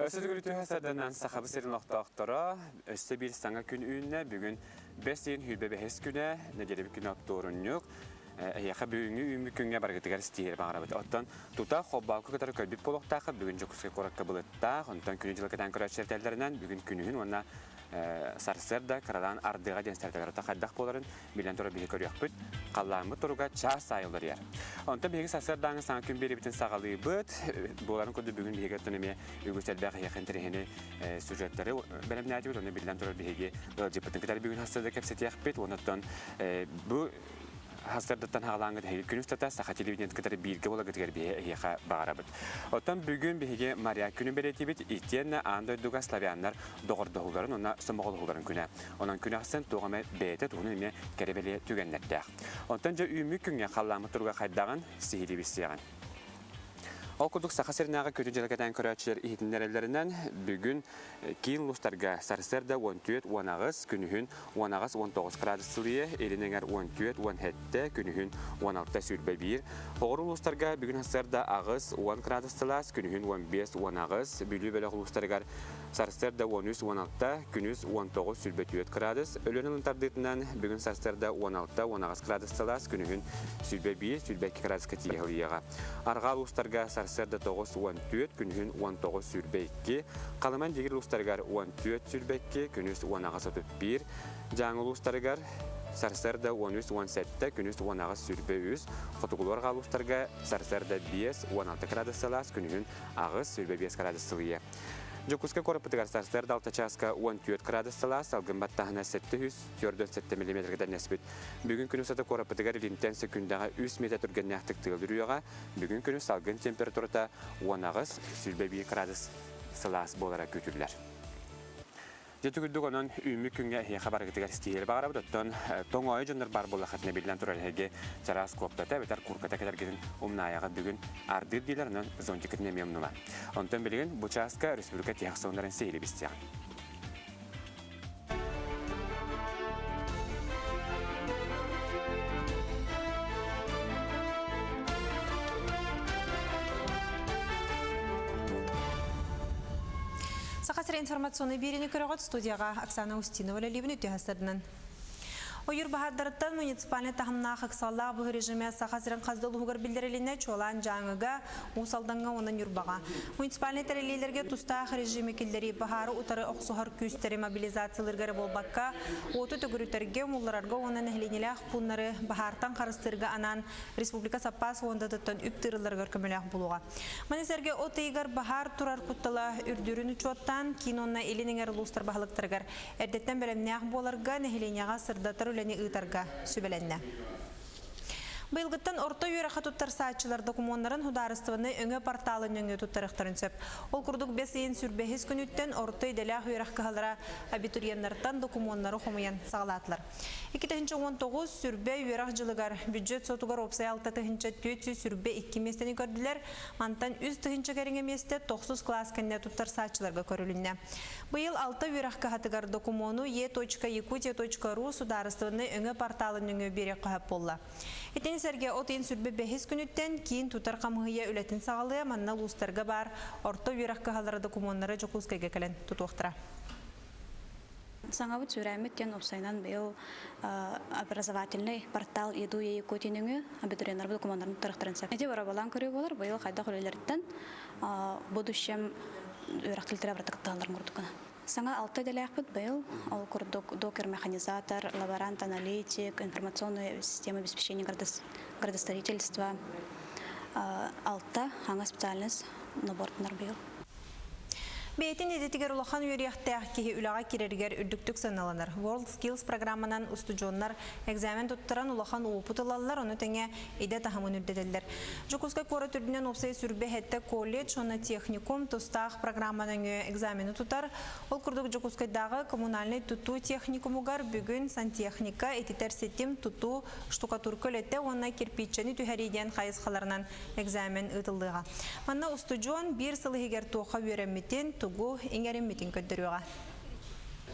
Өссө төгүл түһэ сарданан Сахабыт сирин олохтоохторо өссө биир саҥа күн үүннэ. Бүгүн бэс ыйын 25 күнэ, нэдиэлэбит күнэ оптуорунньук. Эһиэхэ бүгүҥҥү үүммүт күҥҥэ барыгытыгар ситиһиэри баҕарабыт. Оттон тута холбоокку кытары көрбүт буолуохтаахха бүгүн Дьокуускай куоракка былыттаах, онтон күнү-дьылы кэтээн көрөөччүлэр этэллэринэн бүгүн күнүһүн уонна сарсыарда кыралаан ардыаҕа диэн сэртэлэр хайдах буоларын билэн турар биһи көрүөхпүт. Халлааммыт туруга чаас аайы уларыйар. Онтон биһиги сарсыардааҥы саҥа күн биэриибитин саҕалыыбыт. Буоларын курдук бүгүн биһиги оттон эмиэ үгүс элбэх эһиэхэ интэриэһинэй сюжеттары бэлэмнээтибит. Онно биллэн турар биһиги ыалдьыппытын кытары бүгүн сарсыарда кэпсэтиэхпит. Онтон бу сарсыардаттан хаалааҥҥыт эһиги күн устата саха телевидениетын кытары бииргэ буоларгытыгар биһи эһиэхэ баҕарабыт. Оттон бүгүн биһиги моряк күнүн бэлиэтиибит итиэннэ аан дойдуга славяннар доҕордоһууларын уонна сомоҕолоһууларын күнэ. Онон күн ахсын туох эмэ бэйэтэ туһунан эмиэ кэрэ-бэлиэ түгэннэрдээх. Онтон дьэ үүммүт күҥҥэ халлааммыт туруга хайдаҕын сиһилии билсиэҕиҥ. Ол курдук Саха сиринээҕи күнү дьыла кэтээн көрөөччүлэр иһитиннэрэллэринэн, бүгүн киин улуустарга сарсыарда 14-18, күнүһүн 18-19 градус сылыйа, илин эҥэр 14-17, күнүһүн 16-21. Оҕур улуустарга бүгүн сарсыарда 8-10 градус сылаас, күнүһүн 15-18, Бүлүү бөлөх улуустарыгар Сарсыарда 13-16, күнүс 19-24 градус, Өлүөнэ ылын тардыытынан бүгүн сарсыарда 16-18 градус сылаас, күнүһүн 21-22 градуска тиийэ сылыйыаҕа. Арҕаа улуустарга сарсыарда 9-14, күнүһүн 19-22, Халыман Дигир улуустарыгар 14-22, күнүс 18-31, Дьааҥы улуустарыгар сарсыарда 13-17, күнүс 18-23, Хотугулуу арҕаа улуустарга сарсыарда 5-16 градус сылаас, күнүһүн 8-25 градус сылыйыа. Дьокуускай куораппытыгар сарсыарда 6 чааска 14 градус сылаас, салгын баттааһына 747 миллиметргэ тэҥнэспит. Бүгүн күн устата куораппытыгар илинтэн сөкүүндэҕэ 3 метр түргэннээхтик тыал үрүөҕэ. Бүгүн күнүс салгын температурата 18 21 градус сылаас буолара күүтүллэр. Дьэ түгүрдүк онон үүммүт күҥҥэ эһиэхэ барыгытыгар ситиһиэри баҕарабыт. Оттон тоҥоойу дьоннор баар буоллаххытына биллэн турар эһиги чараас куоптата эбэтэр куурката кэтэргитин умнаайаҕыт бүгүн ардыыр диилэр, онон зонтиккытын эмиэ умнума. Онтон билигин бу чааска республика тиһэх сонуннарын сиһилии билсиэҕиҥ. Саха сирэ информационный биэриини көрөҕүт студияҕа Оксана Устинова үлэлиибин үтүө сарсыарданан. Ойуур баһаардарыттан муниципальнай таһымнаах ыксаллаах быһыы режимэ Саха сирин хас да улууһугар биллэрилиннэ, чуолаан Дьааҥыга, Уус Алдаҥҥа уонна Ньурбаҕа. Муниципальнай тэриллиилэргэ тустаах режими киллэрии баһаары утары охсуһар күүстэри мобилизациялыырга эрэ буолбакка, уоту төгүрүтэргэ, умулларарга уонна нэһилиэнньэлээх пууннары баһаартан харыстыырга анаан республика саппаас фондатыттан үп тыырылларыгар көмөлөөх буолуоҕа. Маны сэргэ от ыйыгар баһаар турар куттала үрдүүрүн учуоттаан, киин уонна илин эҥэр улуустар баһылыктарыгар эрдэттэн бэлэмнээх буоларга, нэһилиэнньэҕэ сырдатар үлэни ыытарга сүбэлэннэ. Быйылгыттан орто үөрэххэ туттарсааччылар докумуоннарын судаарыстыбаннай өҥө порталын нөҥүө туттарыахтарын сөп. Ол курдук бэс ыйын сүрбэһис күнүттэн орто идэлээх үөрэх кыһалара абитуриеннартан докумуоннары хомуйан саҕалаатылар. 2019 сүрбэ үөрэх дьылыгар бюджет сотугар уопсай 6422 миэстэни көрдүлэр. Мантан 3 тыһыынча кэриҥэ миэстэ тохсус кылаас кэннэ туттарсааччыларга көрүлүннэ. Быйыл алта үөрэх кыһатыгар докумуону e.yakutia.ru судаарыстыбаннай өҥө порталын нөҥүө биэриэххэ сөп буолла. Итини сэргэ от ыйын сүрбэ бэһис күнүттэн киин тутар хамыыһыйа үлэтин саҕалыа, манна улуустарга баар орто үөрэх кыһалара докумуоннары Дьокуускайга кэлэн тутуохтара. Саҥабыт сүүрээммит диэн уопсайынан быйыл образовательный портал еду Якутии нөҥүө абитуриеннарбыт докумуоннарын туттарыахтарын сөп. Ити боруобалаан көрүү буолар, быйыл хайдах үлэлэриттэн будущем үөрэх тилтэрэ барыта кыттыһалларын курдук гына. Саҥа алта идэлээхпит быйыл, ол курдук докер-механизатор, лаборант-аналитик, информационная система обеспечения градостроительства, алта хаҥа специальность набордунар быйыл. Бэйэтин идэтигэр улахан үөрүйэхтээх киһи үлэҕэ киирэригэр үрдүктүк сыаналанар. World Skills программанан устудьуоннар экзамен туттаран улахан уопут ылаллар, ону тэҥэ идэ таһымын үрдэтэллэр. Дьокуускай куорат үрдүнэн уопсай сүрбэ сэттэ колледж уонна техникум тустаах программа нөҥүө экзамены тутар. Ол курдук Дьокуускайдааҕы коммунальнай тутуу техникумугар бүгүн сантехника, ититэр ситим, тутуу, штукатурка үлэтэ уонна кирпииччэни түһэрии диэн хайысхаларынан экзамен ыытыллыаҕа. Манна устудьуон биир сыл иһигэр туохха үөрэммитин, тугу иҥэриммитин көрдөрүөҕэ.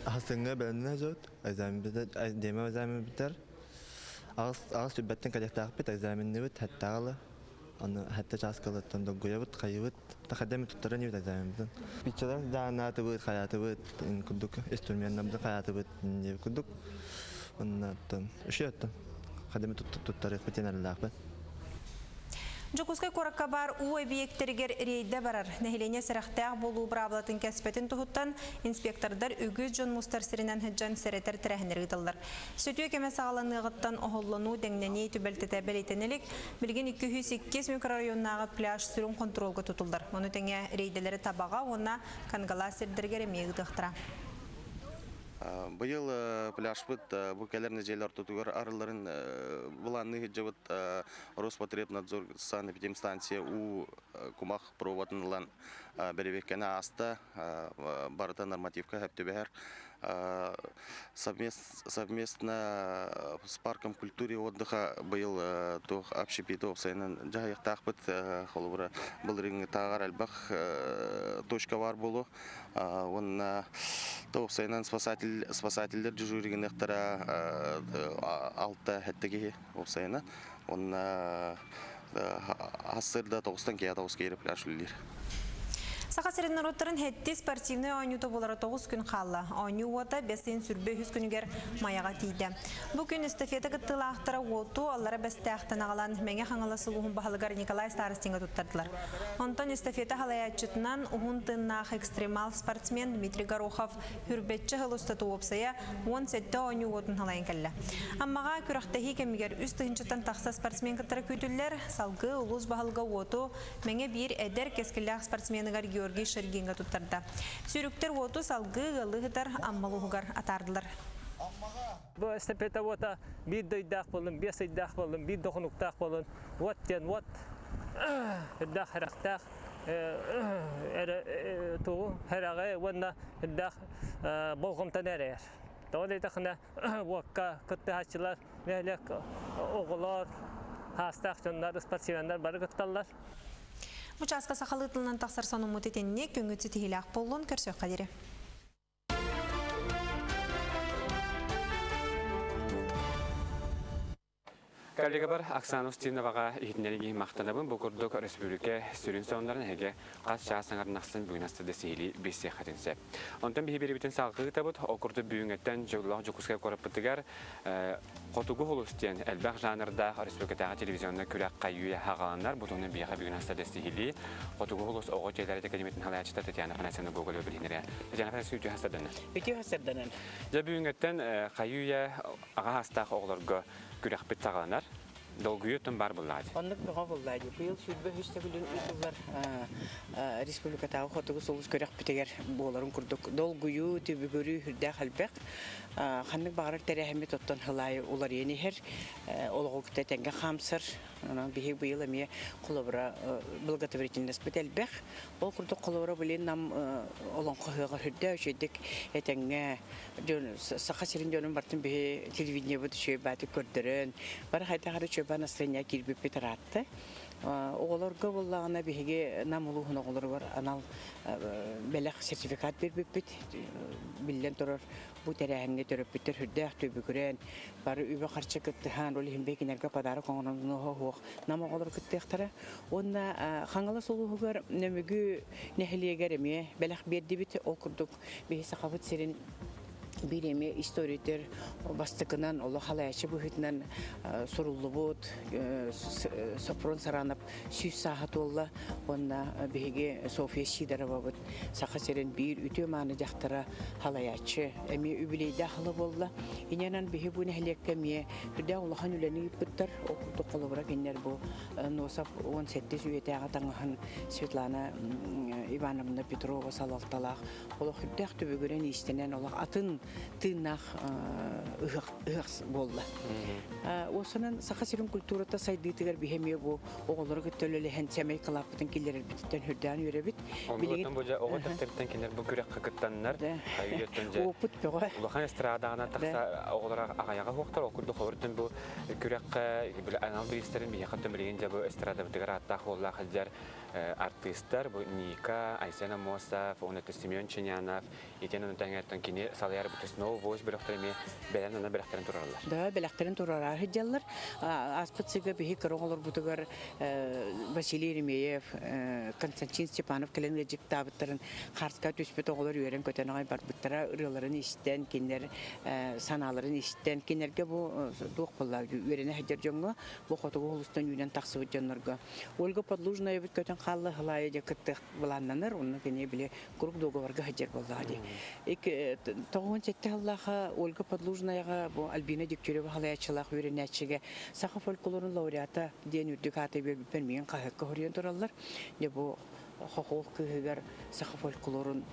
Ахсыҥҥа бэлэмнэнэ дьот, экзамен экзамен бүтэр. Аҕыс аҕыс сүрбэттэн кэлиэхтээхпит, экзаменныбыт, хаттаҕалы. Аны хатта чааскалыттан долгуйабыт, хайыбыт. Тахадем туттаран ибит экзаменбытын. Пиччалар дааннаатыбыт, хаятыбыт, курдук инструменнарбытын хаятыбыт диэбит курдук. Оннуттан үшөттөн хадеми туттарыахпыт диэн эрэллээхпин. Дьокуускай куоракка баар уу эбийиэктэригэр рейдэ барар. Нэһилиэнньэ сэрэхтээх буолуу быраабылатын кэспэтин туһуттан инспектордар үгүс дьон мустар сиринэн сылдьан сэрэтэр тэрээһиннэри ыыталлар. Сөтүө кэмэ саҕаланыаҕыттан оһоллонуу, дэҥнэнии түбэлтэтэ бэлиэтэнэ илик. Билигин 202 микрорайоннааҕы пляж сүрүн хонтуруолга тутуллар. Ону тэҥэ рейдэлэри Табаҕа уонна Кангалаас сирдэригэр эмиэ ыытыахтара. Быйыл пляжбыт бу кэлэр нэдиэлэ ортотугар арылларын былаанныы сылдьабыт. Роспотребнадзор санэпидемстанция уу кумах пробатын ылан бэрэбиэркэни ааста. Барыта нормативка сөп түбэһэр. Совместно с парком культуры и отдыха быйыл туох общепиты уопсайынан дьаһайыахтаахпыт. Холобура, былырыыҥҥытааҕар элбэх точка баар буолуо. Уонна уопсайынан спасатель спасателлэр дежуригыныахтара алта сэттэ киһи уопсайынан. Уонна сарсыарда тоҕустан киэһэ тоҕус киирэ пляж үлэлиир. Саха сирин норуоттарын һэтти спортивнай оонньуута буолара тоҕус күн хаалла. Оонньуу уота бэс ыйын сүрбэ үһүс күнүгэр Майаҕа тиийдэ. Бу күн эстафета кыттыылаахтара уоту аллара Бэстээхтэн аҕалан Мэҥэ Хаҥалас улууһун баһылыгар Николай Старостиҥҥа туттардылар. Онтон эстафета халайааччытынан уһун тыыннаах экстремал спортсмен Дмитрий Горохов Хүрбэччэ сыл устата уопсайа 17 оонньуу уотун халайан кэллэ. Аммаҕа күрэхтэһии кэмигэр үс тыһыынчаттан тахса спортсмен кыттара күүтүллэр. Салгыы улуус баһылыга уоту Мэҥэ биир эдэр кэскиллээх спортсменыгар Георгий Шергинга туттарда. Сүүрүктэр уоту салгыы ыаллыы сытар Амма улууһугар атаардылар. Бу эстафета уота биир да ыйдаах буоллун, биэс ыйдаах буоллун, биир да хонуктаах буоллун, уот диэн уот үрдээх хэрэхтээх эрэ тугу хэрэҕи уонна үрдээх болҕомтону эрэйэр. Тоҕо диэтэххинэ уокка кыттыһааччылар, нэһилиэк оҕолор, хаастаах дьоннор, спортсменнар бары кытталлар. Бу чааска сахалыы тылынан тахсар сонуммут итинник күҥҥүт ситиһиилээх буоллун, көрсүөххэ диэри. Коллегабар Оксана Устиноваҕа иһитиннэрии махтанабын. Бу курдук өрөспүүбүлүкэ сүрүн сонуннарын эһиги хас чаас аҥарын ахсын бүгүн астыда сиһилии билсиэххитин сөп. Онтон биһи биэрибитин салҕыы ыытабыт. Ол курдук бүгүҥҥэттэн Дьоллоох Дьокуускай куораппытыгар Хотугу сулус диэн элбэх жанрдаах өрөспүүбүлүкэтээҕи телевизионнай күрэх хайыы хаҕаланар. Бу туһунан биһиэхэ бүгүн астыда сиһилии Хотугу сулус оҕо дьиэлэрэ академиятын салайааччыта Татьяна Афанасьевна Гоголева билиһиннэрэ. Татьяна Афанасьевна үтүө хастарданар. Үтүө хастарданан. Дьэ бүгүҥҥэттэн хайыы аҕа саастаах оҕолорго күрэхпит саҕаланар. Долгуйуу өттүн баар буллаҕа дии. Оннук бөҕө буллаа дии. Быйыл 23 төгүлүн ыытыллар республикатааҕы Хотугу сулус күрэхпитигэр буоларын курдук долгуйуу, түбүгүрүү сүрдээх элбэх. Ханнык баҕарар тэрээһиммит оттон сыл аайы уларыйан иһэр, олоҕу кытта тэҥҥэ хаамсар. Онон биһи быйыл эмиэ холобура благотворительностьпыт элбэх. Ол курдук холобура билин нам олоҥхо ыһыаҕар үрдэ үчүгэйдик этэҥҥэ дьон Саха сирин дьонун бартын биһи телевидениебыт үчүгэй баатык көрдөрөн бары хайдах эрэ үчүгэй настроение киирбиппит ыраатта. Оҕолорго буоллаҕына биһиги Нам улууһун оҕолоругар анал бэлэх сертификат биэрбиппит. Биллэн турар, бу тэрээһиҥҥэ төрөппүттэр сүрдээх түбүгүрэн, бары үбү-харчы кыттыһан, ол иһин бэйкинэргэ подарок оҥорон оһох Нам оҕолор кыттыахтара. Уонна Хаҥалас улууһугар Нөмүгү нэһилиэгэр эмиэ бэлэх биэрдибит. Ол курдук биһи Сахабыт сирин биир эмиэ историятыр бастакынан олох халайааччы быһыытынан суруллубут Сопрун Саранов сүүс сааһа туолла уонна биһиги Софья Сидоровабыт Саха сирин биир үтүө-мааны дьахтара халайааччы эмиэ үбүлүөйдээх ыла буолла. Инэнэн биһи бу нэһилиэккэ эмиэ үрдээх улахан үлэни ыыппыттар. Ол курдук холобура кинилэр бу Носов 17 үйэтээҕи таҥаһын Светлана Ивановна Петрова салалталаах олох үрдээх түбүгүрэн иистэнэн олох атын тыыннаах ыһыах ыһыах буолла. Уосанан Саха сирин культурата сайдыытыгар биһи эмиэ бу оҕолору кытта үлэлэһэн сэмэй кылааппытын киллэрэрбититтэн үрдээн үөрэбит. Билигин бу дьэ оҕо тэптэртэн кинилэр бу күрэххэ кыттаннар үйэттэн дьэ опыт бөҕө. Улахан эстрадаҕына тахса оҕолор аҕайаҕа хуохтар ол курдук холордун бу күрэххэ анал бириистэрин биһиэхэ билигин дьэ бу эстрадабытыгар ааттаах уоллаах сылдьар. артыыстар бу Ника, Айсен Аммосов, уонна Семен Ченянов, итиэн ону тэҥэртэн кини салайар бу Snow Voice бөлөхтөр эмиэ бэлэм онно бэлэхтэрин турараллар. Да, бэлэхтэрин турара сылдьаллар. Ааспыт сыга биһи кыра оҕолорбутугар Василий Еремеев, Константин Степанов кэлэн ыалдьыттаабыттарын хартка түспүт оҕолор үөрэн-көтөн аҕай барбыттара, ырыаларын истэн, кинилэр санааларын истэн, кинилэргэ бу туох буолла үөрэнэ сылдьар дьоҥҥо, бу хотугу улуустан үүнэн тахсыбыт дьоннорго. Ольга Подлужная эбит көтөн хаалла, Хылаайа дьэ кыттыах былааннанар, онно кини били куруук дуогабарга сылдьар буоллаҕа дии. 97 сыллааха Ольга Подлужнаяҕа бу Альбина Дегтярева халайааччылаах үөрэнээччигэ саха фольклорун лауреата диэн үрдүк ааты биэрбиппэр миигин хаһыакка хоруйан тураллар. Дьэ бу хохол кыыһыгар саха фольклорун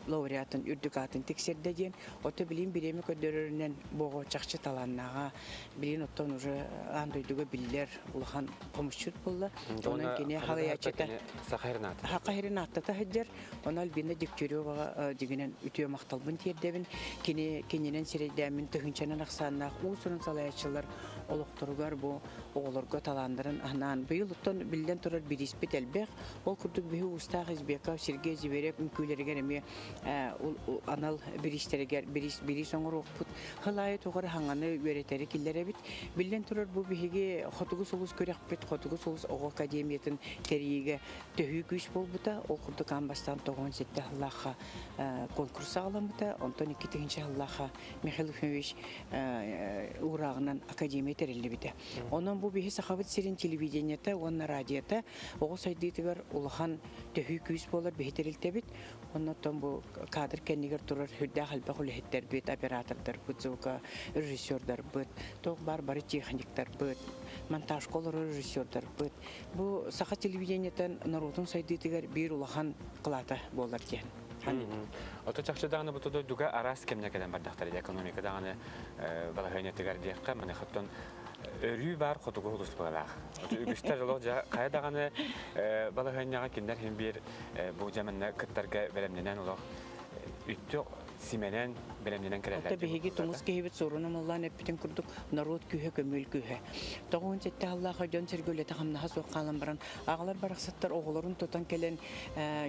лауреатын үрдүк аатын тиксэрдэ диэн. Ото билин бириэмэ көрдөрөрүнэн бу оҕо чахчы талааннааҕа, билин оттон уже аан дойдуга биллэр улахан хомусчут буолла. Онон кини халайааччыта Саха сирин ааттата сылдьар. Онон Альбина Дегтяреваҕа дьиҥинэн үтүө махталбын тиэрдэбин. Кини кининэн сирэйдээммин тыһыынчанан ахсааннаах уус-уран салайааччылар олохторугар бу оҕолорго талааннарын анаан быйыл оттон биллэн турар бирииспит элбэх. Ол курдук биһи уустаах Избеков, Сергей Зверев үҥкүүлэригэр эмиэ анал бириистэригэр бириис, бириис оҥоруохпут. Хыл аайы тугу эрэ хаҥаны үөрэтэри киллэрэбит. Биллэн турар бу биһиги Хотугу сулус күрэхпит Хотугу сулус оҕо академиятын тэрийиигэ төһүү күүс буолбута. Ол курдук аан бастаан 97 сыллаахха конкурс саҕаламмыта. Онтон 2000 сыллаахха Михаил Ефимович уурааҕынан академия тэриллибитэ. Онон бу биһи Сахабыт сирин телевидениета уонна радиота оҕо сайдыытыгар улахан төһүү күүс буолар биһи тэрилтэбит. Оннуттан бу кадр кэннигэр турар сүрдээх элбэх үлэһиттэрбит, оператордарбыт, звукорежиссердарбыт, туох баар бары техниктарбыт, монтажка олорор режиссердарбыт. Бу саха телевидениетын норуотун сайдыытыгар биир улахан кылаата буолар диэн. Ото чахчы даҕаны бу дойдуга араас кэмҥэ кэлэн бардахтар экономика даҕаны балаһыанньатыгар диэххэ маныхаттан өрүү баар хотугу сулууспалаах. Үгүстэр олох дьэ хайа даҕаны балаһыанньаҕа кинилэр иһин биир бу дьэ кыттарга бэлэмнэнэн олох үттү симэнэн бэлэмнэнэн кэлэллэр. Ото биһиги тумус киһибит суорун омуллаан эппитин курдук норуот күүһэ көмүөл күүһэ. 97 сыллаах дьон сиргэ үлэтэ хамнаһа суох хаалан баран аҕалар барахсаттар оҕолорун тутан кэлэн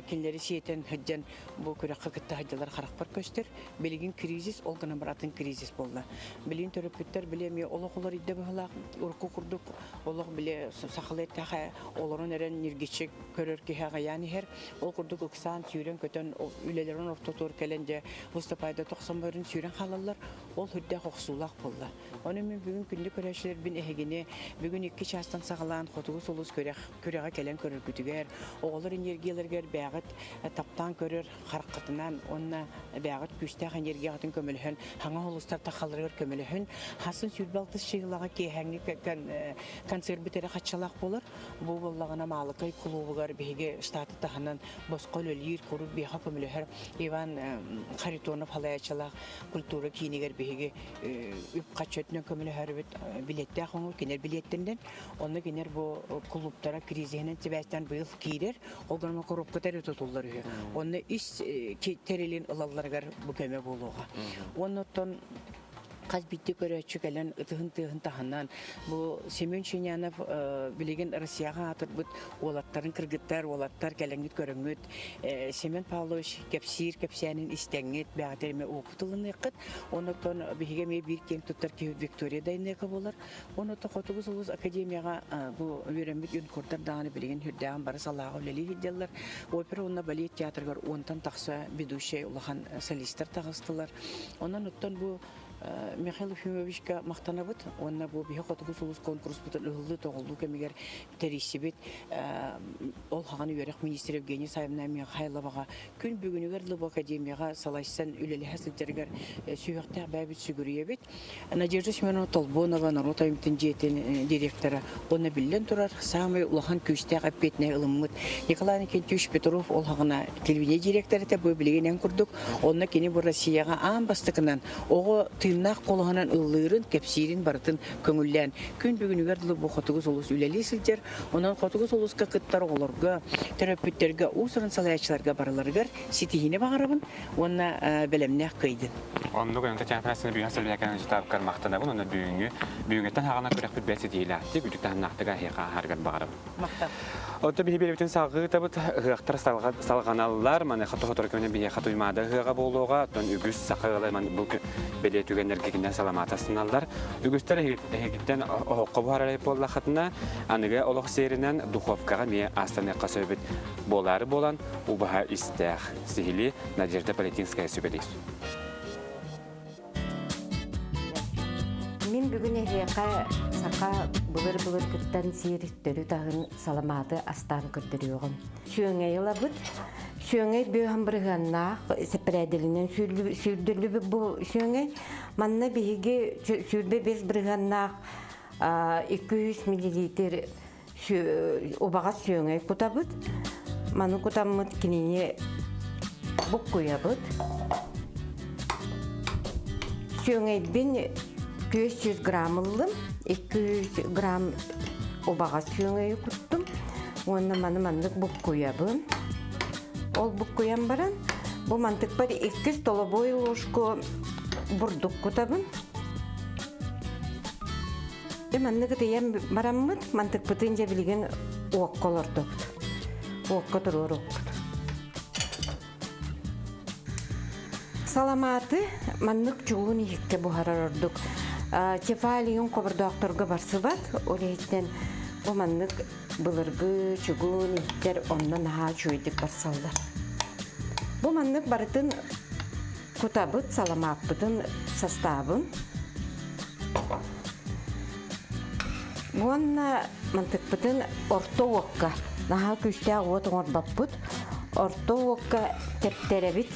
кинилэри сиэтэн сылдьан бу күрэххэ кытта сылдьаллар харахпар көстөр. Билигин кризис, ол гынан баран атын кризис буолла. Билигин төрөппүттэр били эмиэ олох уларыйда быһыылаах урукку курдук олох били сахалыы эттэхэ олорон эрэн ньиргиччи көрөр киһи аҕыйаан иһэр. Ол курдук ыксаан сүүрэн-көтөн үлэлэрин ортотугар кэлэн дьэ выступайда тохсомморун сүүрэн хаалаллар. Ол үрдээх охсуулаах буолла. Ону мин бүгүн күндү көрөөччүлэрбин эһигини бүгүн икки чаастан саҕалаан Хотугу сулус күрэх күрэҕэ кэлэн көрөргүтүгэр, оҕолор энергияларыгар бэйэҕит таптаан көрөр хараххытынан уонна бэйэҕит күүстээх энергияҕытын көмөлөһөн хаҥа холустар тахаларыгар көмөлөһүн хасын 26 чыһылаҕа киэһээҥҥи концерт эрэ хаччалаах буолар бу буоллаҕына Маалыкай кулуубугар биһиги штаты таһынан босхо үлэлиир куруук биһиэхэ көмөлөһөр Иван Харитонов халайааччылаах культура киинигэр биһиги үп хаччы өттүнэн көмөлөһөрүбүт билиэттээх оҥор кинилэр билиэттэринэн Онно кинилэр бу кулууптара кризиһинэн сибээстээн быйыл киирэр, ол гынан коробката эрэ тутуллар үһү. Онно ис тэрилин ылалларыгар бу көмө буолуоҕа. Уонна оттон хас биирдии көрөөччү кэлэн ытыһын тыаһын таһынан бу Семен Чинянов билигин Россияҕа аатырбыт уолаттарын кыргыттар уолаттар кэлэҥҥит көрөҥҥүт Семен Павлович кэпсиир кэпсээнин истэҥҥит бэҕэтэр эмиэ опыт ылыныаххыт. Оннуттан биһиги эмиэ биир киэҥ туттар киһи Виктория Дайнека буолар. Онуота Хотугу сулус академияҕа бу үөрэммит юнкордар даҕаны билигин сүрдээҕин бары салааҕа үлэлии сылдьаллар. Опера уонна балет театрыгар уонтан тахса ведущай улахан солистар таҕыстылар. Онон оттон бу Михаил Ефимовичка махтанабыт уонна бу биһи Хотугу сулус конкурспутун ыһыллыы-тоҕуллуу кэмигэр тэрийсибит ол хаҕан үөрэх министрэ Евгений Саввина Михайловаҕа күн бүгүнүгэр дылы бу академияҕа салайсан үлэлэһэ сылдьарыгар сүһүөхтээх бэйэбит сүгүрүйэбит. Надежда Семеновна Толбонова норуот айымньытын дьиэтин директора уонна биллэн турар саамай улахан күүстээх эппиэтинэһи ылыммыт Николай Иннокентьевич Петров ол хаҕына телевидение директора этэ бу билигин эн курдук онно кини бу Россияҕа аан бастакынан оҕо тыыннаах куолаһынан ыллыырын кэпсиирин барытын көҥүллээн күн бүгүнүгэр дылы бу Хотугу сулус үлэлии сылдьар онон Хотугу сулуска кыттар оҕолорго төрөппүттэргэ уус-уран салайааччыларга барыларыгар ситиһиини баҕарабын уонна бэлэмнээх кыайдын. Оннук өнөтө чемпионатсыны бүгүн сэлбэкэн штабкар махтанабын уонна бүгүҥҥү бүгүҥҥэттэн хаҕана күрэхпит бэс ситиһиилээхтик үрдүк таһымнаахтык аһыаха аһаргар баҕарабын. Махтал. Оттон биһи биэрэбитин салҕыытабыт ыһыахтар салҕаналлар. Маныаха тоһотору көмөнө биһиэхэ Туймаада ыһыаҕа буолуоҕа. Оттон үгүс саха ыала бу бэлиэ түгэннэргэ кинилэр саламаата астыналлар. Үгүстэр эһигиттэн оһоххо буһарар буоллаххытына, аныгы олох сиэринэн духовкаҕа эмиэ астаныахха сөбүт буолаары буолан убаһа истээх. Сиһилии Надежда Полетинская сүбэлиир. Мин бүгүн эһиэхэ саха былыр-былыргыттан сиир төрүт аһын саламааты астаан көрдөрүөҕүм. Сүөҥэй ылабыт. Сүөҥэй бүөһэн бырыһыаннаах сэппэрээдэлинэн сүүрдүллүбүт бу сүөҥэй. Манна биһиги 25 бырыһыаннаах 200 миллилитр убаҕас сүөҥэй кутабыт. Маны кутаммыт кинини буккуйабыт. Сүөҥэйбин 400 грамм ыллым. 200 грамм убаҕас сүөҥэйи куттум. Уонна маны маннык буккуйабын. Ол буккуйан баран, бу мантыкпар 2 столовой ложку бурдук кутабын. Дьэ маннык ытыйан бараммыт, мантыкпытын дьэ билигин уокка олордобут. Уокка туруорукпут. Саламааты маннык чугун иһиккэ буһарар ордук. Тефалийын хобордоохторго барсыбат, ол иһиттэн бу маннык былыргы чугун иһиттэр онно наһаа үчүгэйдик барсаллар. Бу маннык барытын кутабыт, саламааппытын састаабын. Уонна мантыкпытын орто уокка, наһаа күүстээх уот оҥорбоппут, орто уокка тэптэрэбит.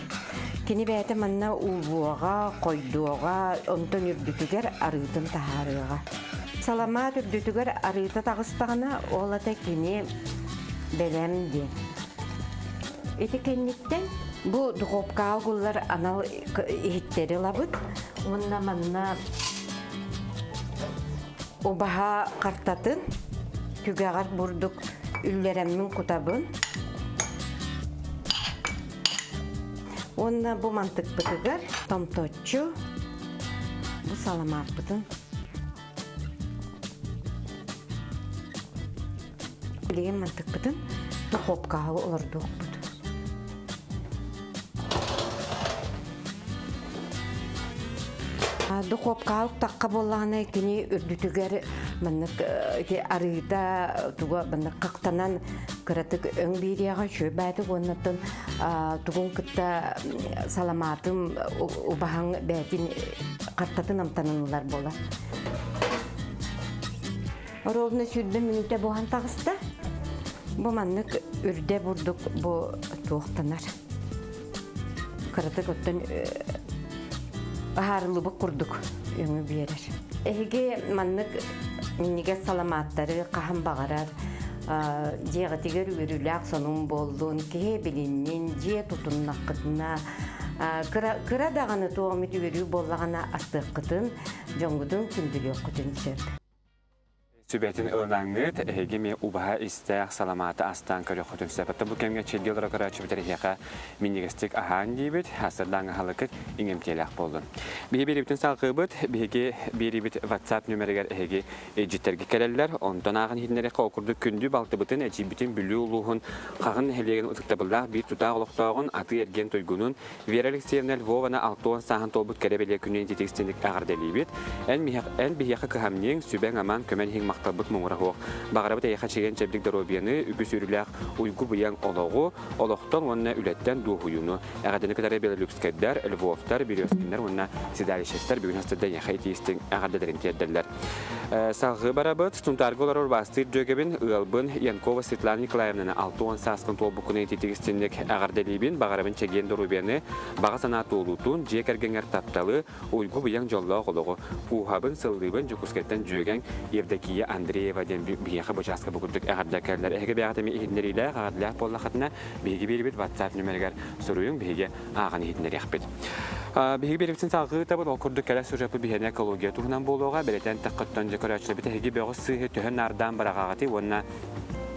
Кини бэйэтэ манна уулуоҕа, хойдуоҕа, онтон үрдүтүгэр арыытын таһаарыаҕа. Саламаат үрдүтүгэр арыыта таҕыстаҕына, ол ата кини бэлэм диэн. Ити кэнниттэн бу духуопкаҕа угуллар анал иһиттэри ылабыт уонна манна убаһа хартатын түгэҕэр бурдук үллэрэммин кутабын. Уонна бу мантыкпытыгар томточчу бу саламааппытын Билигин мантыкпытын духуопкаҕа олордуохпут. Духуопкаҕа уктахха буоллаҕына кини үрдүтүгэр маннык ити арыыта туга маннык хахтанан кыратык өҥ биэриэҕэ үчүгэй баайдык уоннаттан тугун кытта саламаатым убаһаҥ бээтин хартатын амтанын ылар буолар. Ровно 20 мүнүүтэ буһан таҕыста. Бу маннык үрдэ бурдук бу туохтанар. Кыратык оттон аһаарыллыбыт курдук өҥү биэрэр. Эһиги маннык минньигэс саламааттары хаһан баҕарар дьиэҕитигэр үөрүүлээх сонун буоллун, киһи билиннин, дьиэ тутуннаххытына, кыра даҕаны туох эмит үөрүү буоллаҕына астыаххытын, дьоҥҥутун күндүлүөххүтүн сөп. Сүбэтин ылынаҥҥыт, эһиги эмиэ убаһа истээх саламааты астаан көрүөххүтүн сөп. Оттон бу кэмҥэ чэйдии олоро көрөөччүбүт эһиэхэ минньигэстик аһаан диибит, сырдаан аһылыкыт иҥэмтиэлээх буоллун. Биһи биэриибитин салҕыыбыт, биһиги биэриибит WhatsApp нүмеригэр эһиги илдьиттэргэ кэлэллэр. Онтон ааҕан иһитиннэриэххэ ол курдук күндү балтыбытын, эдьиийбитин Бүлүү улууһун Хаҕын нэһилиэгин ытыктабыллаах биир тутаах олохтооҕун атыы-эргиэн туйгунун Вера Алексеевна Львованы 60 сааһын туолбут кэрэ бэлиэ күнүн ититик эҕэрдэлиибит. Эн, эн биһиэхэ кыһамньыҥ, сүбэҥ-амаҥ, көмөн иһиҥ махталбыт муҥура суох. Баҕарабыт эйиэхэ чэгиэн-чэбдик доруобуйаны, үгүс үөрүүлээх уйгу-быйаҥ олоҕу, олохтон уонна үлэттэн дуоһуйууну. Эҕэрдэни кытары Белолюбскайдар, Львовтар, Березкиннэр уонна Седалищевтар бүгүн хастарда эйиэхэ итиистиҥ эҕэрдэлэрин тиэрдэллэр. Салгыы барабыт. Сунтаарга олорор убаастыыр дьүөгэбин, ыалбын Янкова Светлана Николаевнаны 60 сааскын туолбуккун ититик истинник эҕэрдэлиибин, баҕарабын чэгиэн доруобуйаны, баҕа санаа туолуутун, дьиэ кэргэҥҥэр тапталы, уйгу-быйаҥ дьоллоох олоҕу. Кууһабын, сыллыыбын Дьокуускайтан дьүөгэҥ Евдокия Андреева диэн биһиэхэ бу чааска бу курдук эҕэрдэ кэллэр. Эһиги бэйэҕит эмиэ иһитиннэриилээх, эҕэрдэлээх буоллаххытына, биһиги биэрбит WhatsApp нүмеригэр суруйуҥ, биһиги ааҕан иһитиннэриэхпит. Биһиги биэрэбитин салҕыы ол курдук кэлэр сюжеппыт биһиэнэ экология туһунан буолуоҕа. Бэлэтэн таххыттан дьэ көрөөччүлэрбит эһиги бөҕүс сыыһы төһө наардаан быраҕаҕытый уонна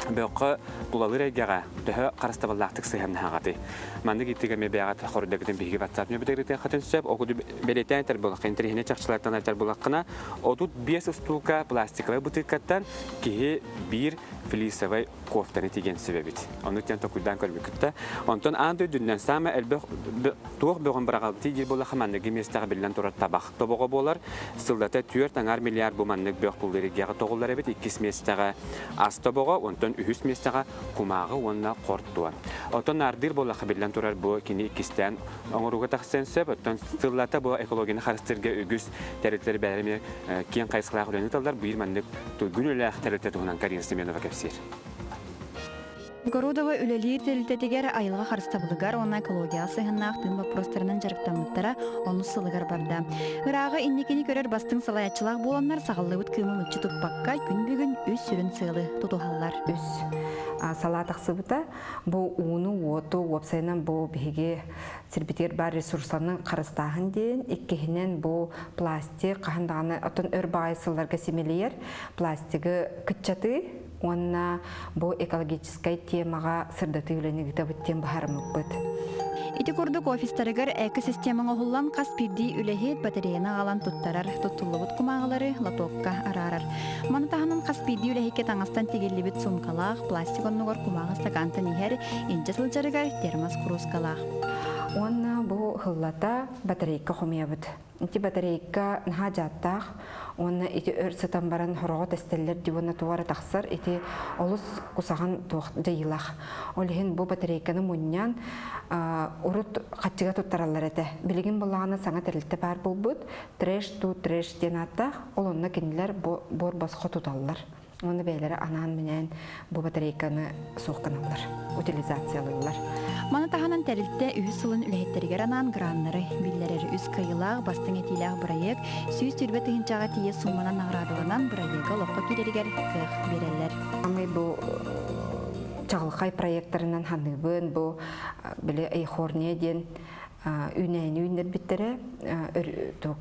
Бөххө тулалыыр эйгэҕэ төһө харыстабыллаахтык сыһыаннаһаҕытый? Маннык итигэ эмиэ бэйэҕит хоруйдагытын биһиги WhatsApp нөбүтэгритиэххитин сөп. Ол бэлиэтээн этэр буоллахха, интэриэһинэй чахчылартан этэр буоллаххына, 35 устуука пластиковай бытыыккаттан киһи биир флисовай кофтаны тигэн сөп эбит. Ону тэн токуйдаан көрбүккүт да. Онтон аан дойдунан саамай элбэх туох бөҕүн быраҕалбытый диир буоллахха, манныгы миэстэҕэ биллэн турар табах тобоҕо буолар. Сыллата 4,5 миллиард бу маннык бөх туллар тоҕуллар эбит. Иккис миэстэҕэ ас тобоҕо, онтон үһүс миэстэҕэ кумааҕы уонна хортуон. Оттон наардыыр буоллахха биллэн турар бу кини иккистээн оҥорууга тахсыан сөп. Оттон сыллата бу экологияны харыстыырга үгүс тэрилтэлэр бэйэлэрэ эмиэ киэҥ хайысхалаах үлэни ыыталлар. Биир маннык туйгун үлэлээх тэрилтэ туһунан Карина Семенова кэпсиир. Городова үлэлиир тэрилтэтигэр айылҕа харыстабылыгар уонна экологияҕа сыһыаннаах тыын боппуруостарынан дьарыктаммыттара онус сылыгар барда. Ырааҕы инникини көрөр бастыҥ салайааччылаах буоланнар саҕаллыбыт кыымы мүччү туппакка күн бүгүн үс сүрүн сыалы тутуһаллар. Үс салаа тахсыбыта. Бу ууну, уоту, уопсайынан бу биһиги сирбитигэр баар ресурсаны харыстааһын диэн, иккиһинэн бу пластик хаһан даҕаны оттон өр баҕайы сылларга симэлийэр пластигы кыччатыы уонна бу экологическай темаҕа сырдатыы үлэни ыытабыт диэн быһаарыммыппыт. Ити курдук офистарыгар экосистема оҥоһуллан хас биирдии үлэһит батареяны аҕалан туттарар, туттуллубут кумааҕылары лотокка араарар. Маны таһынан хас биирдии үлэһиккэ таҥастан тигиллибит суумкалаах, пластик оннугар кумааҕы стакантан иһэр, илдьэ сылдьарыгар термос куруускалаах. Уонна бу хыллата батарейка хомуйабыт. Ити батарейка наһаа дьааттаах уонна ити өр сытан баран хороҕо тэстэллэр дии уонна туох эрэ тахсар ити олус кусаҕан туох дьайыылаах. Ол иһин бу батарейканы мунньан урут хаччыга туттараллар этэ. Билигин буллаҕына саҥа тэрилтэ баар буолбут трэш ту трэш диэн ааттаах ол онно кинилэр буор босхо туталлар. Уонна бэйэлэрэ анаан-минээн бу батарейканы суох гыналлар, утилизациялыыллар. Маны таһынан тэрилтэ үһүс сылын үлэһиттэригэр анаан граннары биллэрэр үс кыайыылаах бастыҥ этиилээх бырайыак 120 тыһыынчаҕа тиийэ сууманан наҕараадаланан бырайыага олоххо киирэригэр кыах биэрэллэр. Амый бу чаҕылхай проекторынан ханыыбын бу били Эйхорния диэн үүнээйини үүннэрбиттэрэ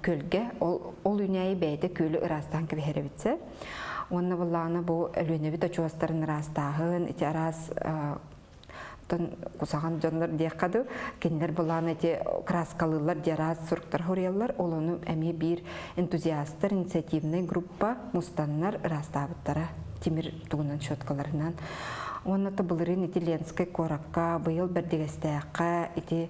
күөлгэ ол үүнээйи бэйэтэ күөлү ыраастаан кэбиһэр эбитсэ Уонна буоллаҕына бу Өлүөнэбит очуостарын ыраастааһын, ити араас оттон кусаҕан дьоннор диэххэ дуу, кинилэр былаан ити краскалыыллар диэ араас суруктар хоруйаллар, ол ону эмиэ биир энтузиастар инициативнай группа мустаннар ыраастаабыттара тимир тугунан щеткаларынан. Уонна то былырыын ити Ленскэй куоракка, быйыл Бэрдигэстээххэ ити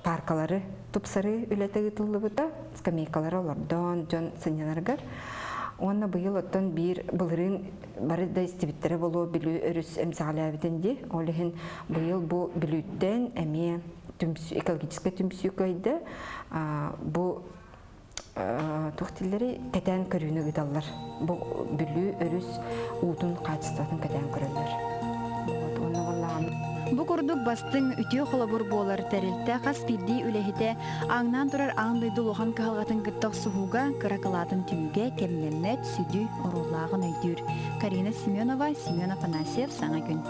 паркалары тупсарыы үлэтэ ыытыллыбыта, скамейкалары олордон дьон сынньанарыгар. Уонна быйыл оттон биир былырыын бары да истибиттэрэ буолуо Бүлүү өрүс эмсэҕэлээбитин дии. Ол иһин быйыл бу Бүлүүттэн эмиэ түмсүү, экологическай түмсүү кыайда. Бу туох дииллэрий кэтээн көрүүнү ыыталлар. Бу Бүлүү өрүс уутун хаачыстыбатын кэтээн көрөллөр. Вот, уонна буоллаҕына Бу курдук бастыҥ, үтүө холобур буолар тэрилтэ хас биирдии үлэһитэ ааҥнаан турар аан дойду улахан кыһалҕатын кытта охсуһууга кыра кылаатын түмүгэ кэмнэммэт сүдү оруоллааҕын өйдүүр. Карина Семенова, Семен Афанасьев, Саҥа күн.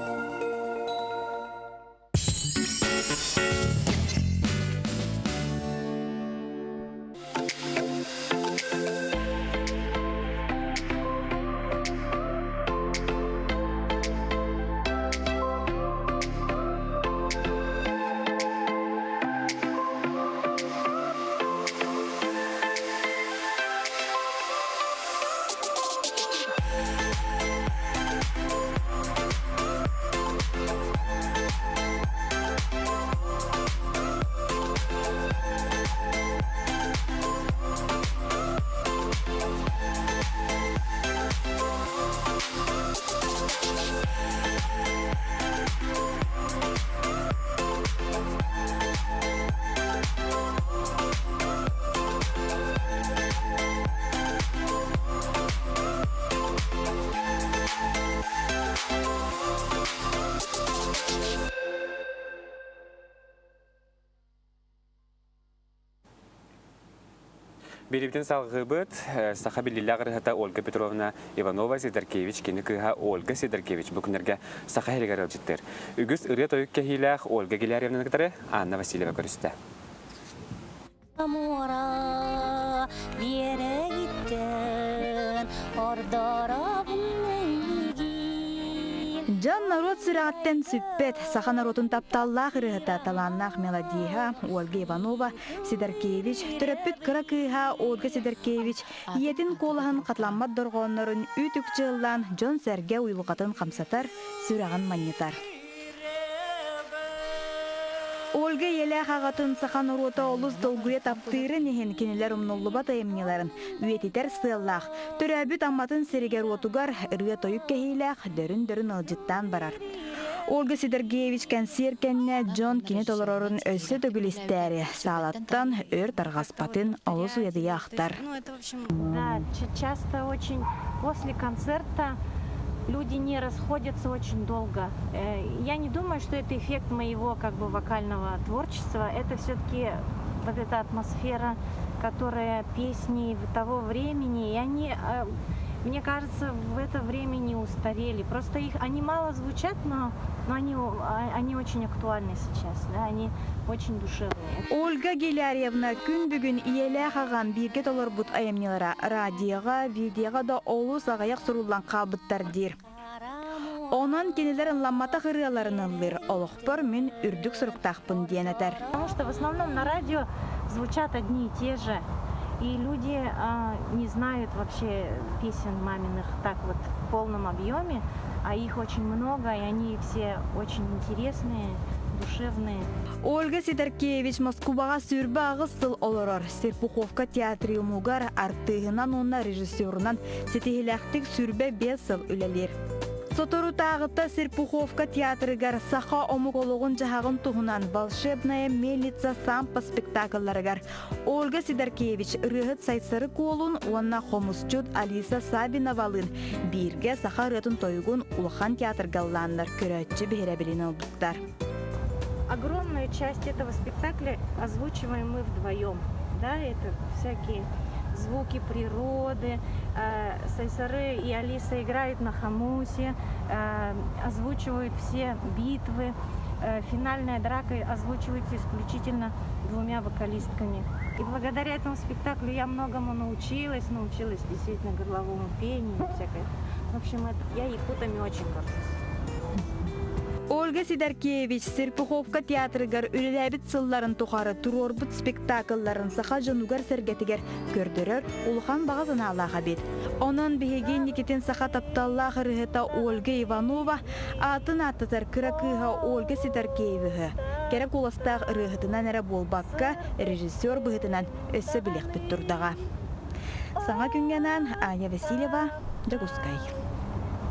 Биирибитин салгыыбыт саха биллиилээх ырыаһыта Ольга Петровна Иванова Сидоркевич кини кыыһа Ольга Сидоркевич бу күннэргэ Саха сиригэр ыалдьыттыыр. Үгүс ырыа-тойук кэһиилээх Ольга Гилярьевнаны кытары Анна Васильева көрүстэ. Муора биэрэгиттэн ордоробун эйигин. Дьон норуот сүрэҕиттэн сүппэт, саха норуотун тапталлаах ырыаһыта, талааннаах мелодиһа Ольга Иванова Сидоркевич, төрөппүт кыра кыыһа Ольга Сидоркевич ийэтин куолаһын хатыламмат дорҕооннорун үүт-үкчү ыллаан дьон-сэргэ уйулҕатын хамсатар, сүрэҕин манньытар. Ольга ийэлээх аҕатын саха норуота олус долгуйа таптыырын иһин кинилэр умнуллубат айымньыларын үйэтитэр сыаллаах, төрөөбүт Амматын сиригэр-уотугар ырыа-тойук кэһиилээх дөрүн-дөрүн ыалдьыттаан барар. Ольга Сидоргеевич кэнсиэр кэннэ дьон кини толорорун өссө төгүл истээри саалаттан өр тарҕаспатын олус уйадыйа ахтар. Да, часто очень после концерта люди не расходятся очень долго. Я не думаю, что это эффект моего как бы вокального творчества. Это все-таки вот эта атмосфера, которая песни того времени, и они, мне кажется, в это время не устарели. Просто их, они мало звучат, но, но они, они очень актуальны сейчас, да, они очень душевные. Ольга Гелярьевна күн бүгүн ийэлээх аҕам бииргэ толорбут айымньылара радиоҕа, видеоҕа да олус аҕыйах суруллан хаалбыттар диир. Онон кинилэр ылламматах ырыаларын ыллыыр олохпор мин үрдүк суруктаахпын диэн этэр. Потому что в основном на радио звучат одни и те же, и люди не знают вообще песен маминых так вот в полном объеме, а их очень много, и они все очень интересные, душевные. Ольга Сидоркевич Москубаҕа 28 сыл олорор Серпуховка театриумугар артыыһынан уонна режиссерунан ситиһилээхтик 25 сыл үлэлиир. Соторутааҕыта Серпуховка театрыгар саха омук олоҕун-дьаһаҕын туһунан «Волшебная мельница Сампа» спектаклларыгар Ольга Сидоркевич ырыаһыт Сайсары Куолун уонна хомусчут Алиса Савиновалыын бииргэ саха ырыатын тойугун улахан театрга ыллааннар көрөөччү биһирэбилин ылбыттар. Огромную часть этого спектакля озвучиваем мы вдвоем. Да, это всякие звуки природы. Сайсары и Алиса играют на хомусе, озвучивают все битвы. Финальная драка озвучивается исключительно двумя вокалистками. И благодаря этому спектаклю я многому научилась, научилась действительно горловому пению и всякое. В общем, это, я якутами очень горжусь. Ольга Сидоркевич Серпуховка театрыгар үлэлээбит сылларын тухары туруорбут спектаклларын саха дьонугар-сэргэтигэр көрдөрөр улахан баҕа санаалаах эбит. Онон биһиги инникитин саха тапталлаах ырыһыта Ольга Иванова аатын ааттатар кыра кыыһа Ольга Сидоркевиһы кэрэ куоластаах ырыаһытынан эрэ буолбакка, режиссер быһыытынан өссө билиэхпит турдаҕа. Саҥа күҥҥэ анаан Аня Васильева, Дьокуускай.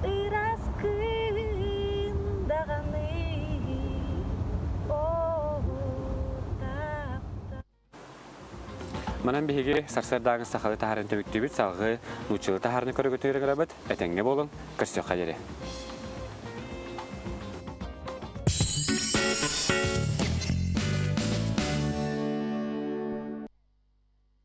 Ыраас күн даҕаны Манан биһиги сарсыардааҥы сахалы таһарын түмүктүүбүт, салгыы нууччалыы таһаарны көрөгөтүгэр ыҥырабыт. Этэҥҥэ буолуҥ, көрсүөххэ диэри.